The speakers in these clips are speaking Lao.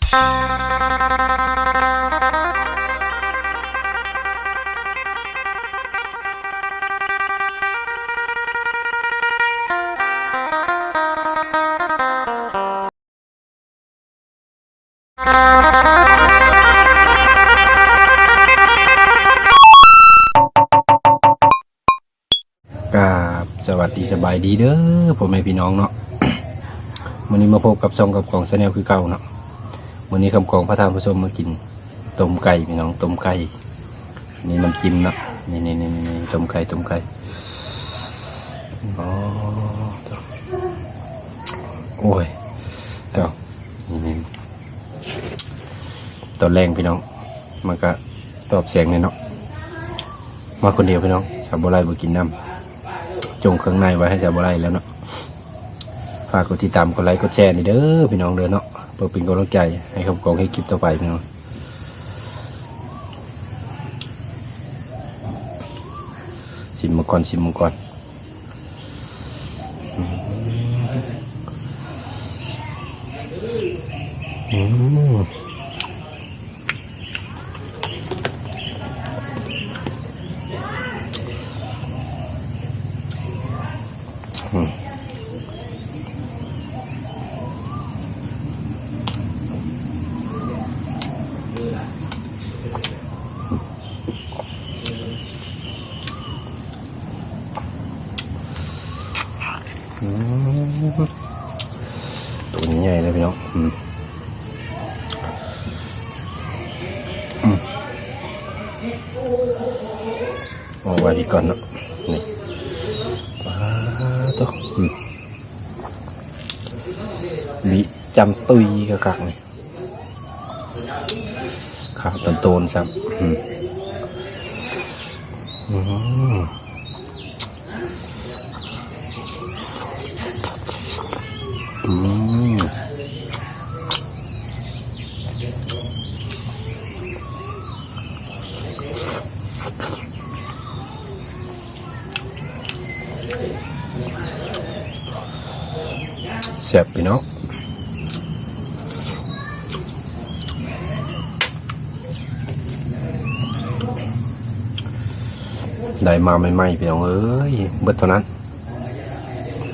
ກາບສະຫວັດດີສະບາຍດີເດີພໍ່ແມ່ພີ່ນ້ອງເນາະ. ມື້ນີ້ມາພົບກັບຊ່ອງກັບກອງ Channel ຄືເກົ່າເນາະ. ມື້ນີ້ກັບກອງພາທ່ານຜູ້ຊົມມາກິນຕົ້ມໄກ່ພີ່ນ້ອງ, ຕົ້ມໄກ່. ນີ້ນ້ຳຈິ້ມເນາະ, ນີ້ໆໆໆ ຕົ້ມໄກ່ ຕົ້ມໄກ່. ອໍ ໂອ້ຍ ເຈົ້າ ນີ້ໆ ຕອນແລງພີ່ນ້ອງ ມັນກະຕອບແສງແດ່ເນາະ. ມາຄົນດຽວພີ່ນ້ອງ, ສາວບົວໄລບໍ່ກິນນຳ, ຈົ່ງເຄື່ອງໃນໄວ້ໃຫ້ສາວບົວໄລແລ້ວເນາະ. ຝາກກົດຕິດຕາມ ກົດໄລ ກົດແຊແດ່ເດີພີ່ນ້ອງເດີເນາະ, ເພື່ອເປັນກຳລັງໃຈໃຫ້ກັບກອງເຮັດຄລິບຕໍ່ໄປພີ່ນ້ອງ. ຊິມເບິ່ງກ່ອນ ຊິມເບິ່ງກ່ອນ. ອືມ ອືມ ອືມ. ອືມ ໂຕໃຫຍ່ເລີຍພີ່ນ້ອງ. ອືມ ອືມ ເອົາໄວ້ນີ້ກ່ອນເນາະ. ນີ້ ປາໂທ້ ອືມ ວິຈຳຕຸຍຄັກໆ ນີ້. ຂາວໂຕນໆ ຊ້ຳ. ອືມ ອືມ ອືມ. ແຊບພີ່ນ້ອງ, ໄດ້ມາໃໝ່ໆ ພີ່ນ້ອງເອີຍ, ເບິດເທົ່ານັ້ນ.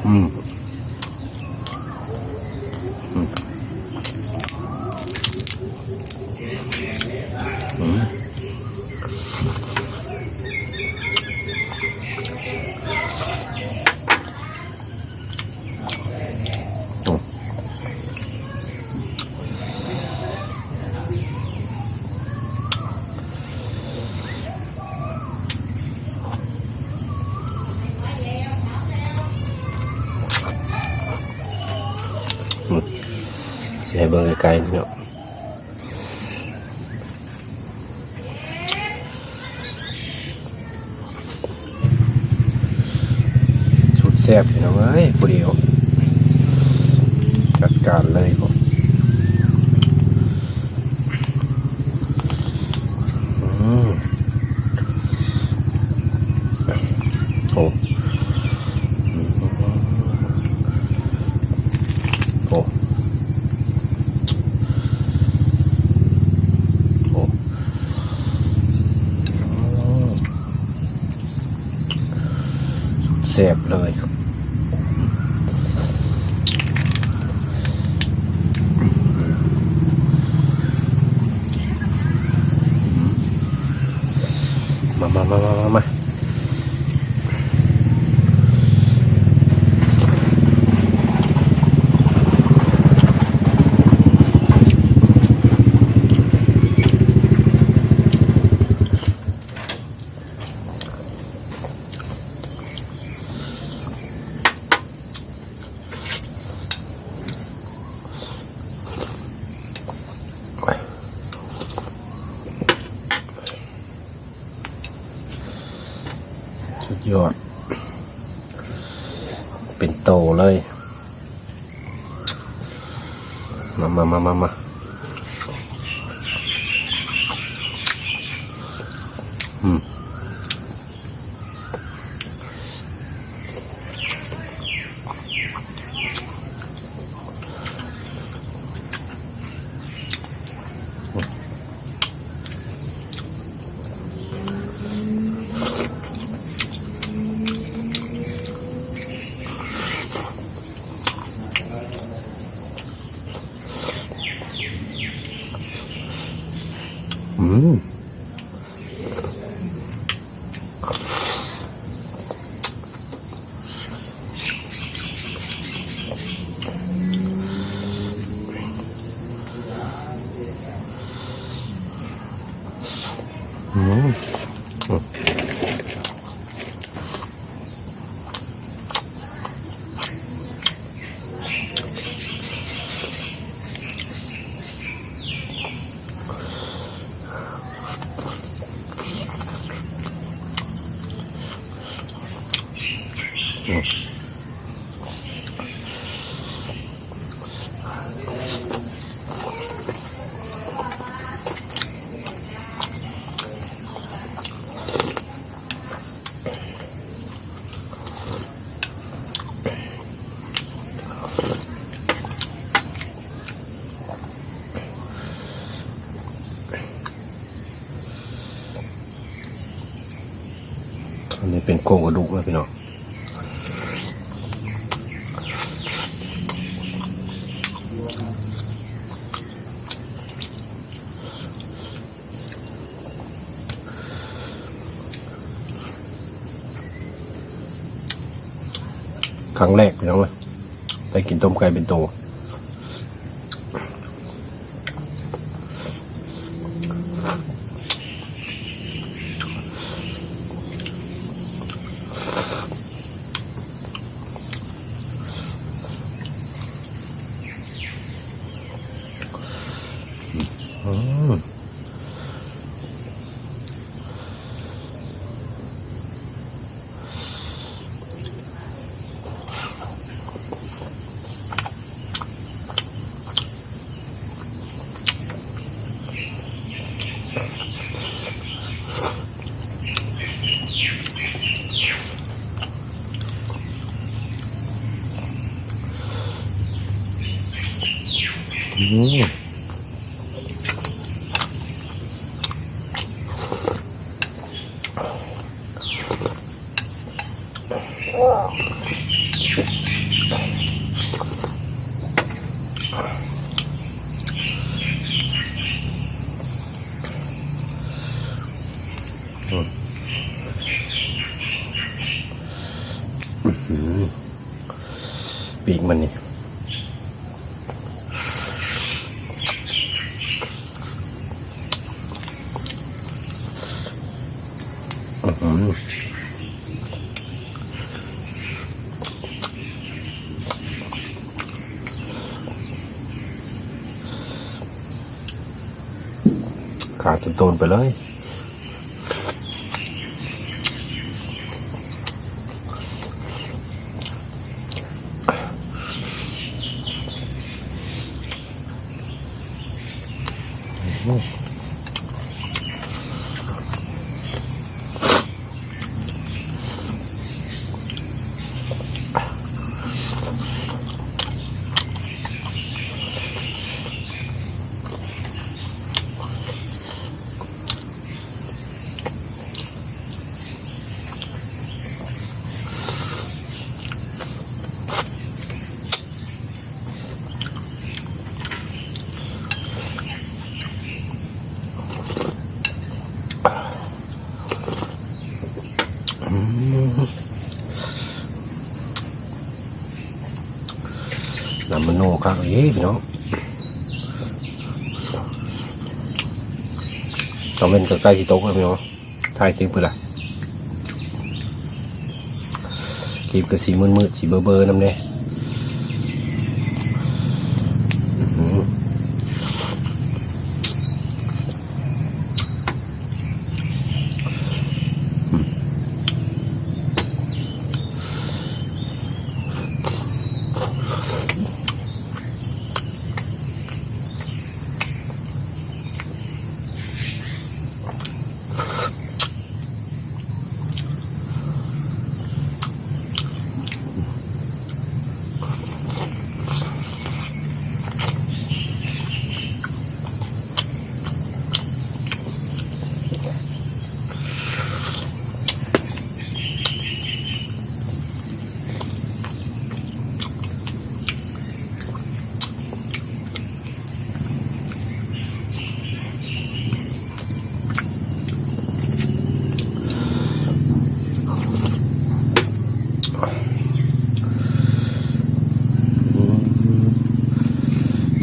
ອືມ ອືມ ອືມ. ອືມ ຊິໃຫ້ເບິ່ງໃກ້ໆ ເນາະ. ສຸດແຊບພີ່ນ້ອງເອີຍ, ຜູ້ດຽວຈັດການເລີຍ. ອືມ ໂອ້ ໂອ້ ໂອ້ ແຊບເລີຍ. ມາ ມາ ມາ ມາ ມາ. ສຸດຍອດ ເປັນໂຕເລີຍ. ມາ ມາ ມາ ມາ ມາ. ອືມ. ອ ອືມ ອືມ ອັນນີ້ເປັນໂຄງກະດູກເດີພີ່ນ້ອງ. ຄັ້ງແລກພີ່ນ້ອງເອີຍ ໄດ້ກິນຕົ້ມໄກ່ເປັນໂຕ. ອືມ. ອືມ. ອື້ຫື ປີກມັນນີ້ ອືຫື ຂາດຕົ້ນໆໄປເລີຍ. ນ້ຳມັນນົວຄັກອີ່ຫຼີພີ່ນ້ອງ. ຕາເວັນກໍໃກ້ຊິຕົກແລ້ວພີ່ນ້ອງ. ຖ່າຍຄລິບພຸ້ນລະ ຄລິບກໍຊິມືດໆ ຊິເບີໆນຳແດ່. ອື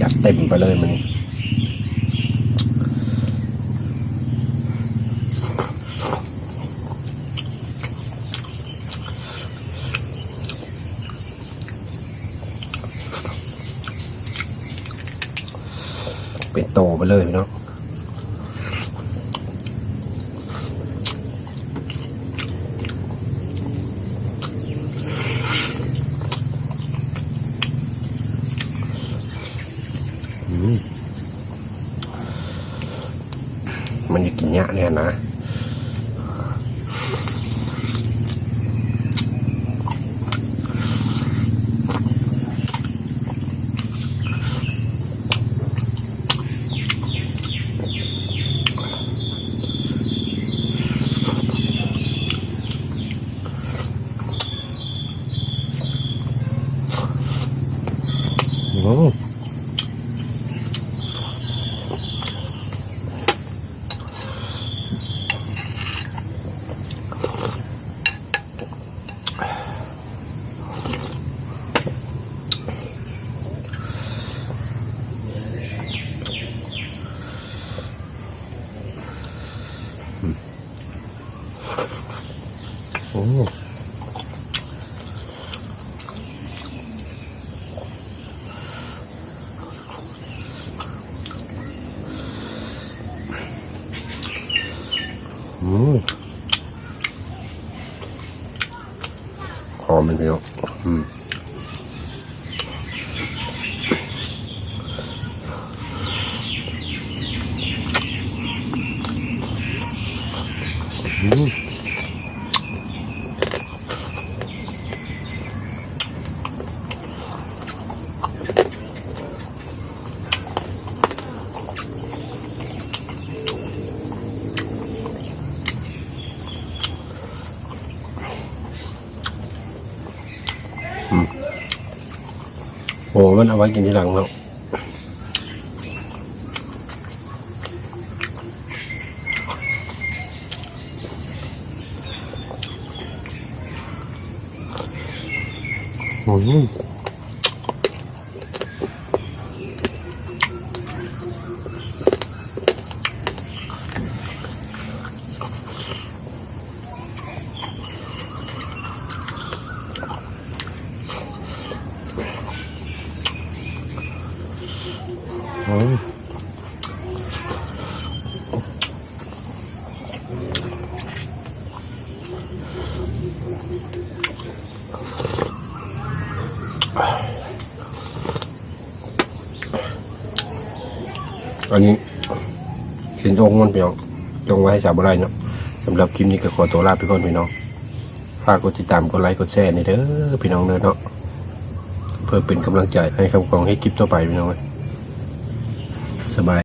ຈັດເຕັມໄປເລີຍມື້ນີ້. ເປັນໂຕໄປເລີຍພີ່ນ້ອງ. ອືມ ມັນຢາກກິນຍາກແນ່ນະ. ໂອ້ ອືມ ຫອມເລີຍພີ່ນ້ອງ. ອືມ ອືມ. ອືມ ໂອ້ ມັນເອົາໄວ້ກິນທີຫຼັງເນາະ. ອືມ. ອັນນີ້ຊິ້ນອົກມັນ ພີ່ນ້ອງ ຈົ່ງໄວ້ໃຫ້ສາວບໍ່ໄດ້ເນາະ. ສຳລັບຄລິບນີ້ກໍຂໍຕົວລາໄປກ່ອນ ພີ່ນ້ອງ. ຝາກກົດຕິດຕາມ ກົດໄລ ກົດແຊແດ່ເດີ ພີ່ນ້ອງເດີເນາະ ເພື່ອເປັນກຳລັງໃຈໃຫ້ຄຳກອງເຮັດຄລິບຕໍ່ໄປ ພີ່ນ້ອງເອີຍ. ສະບາຍ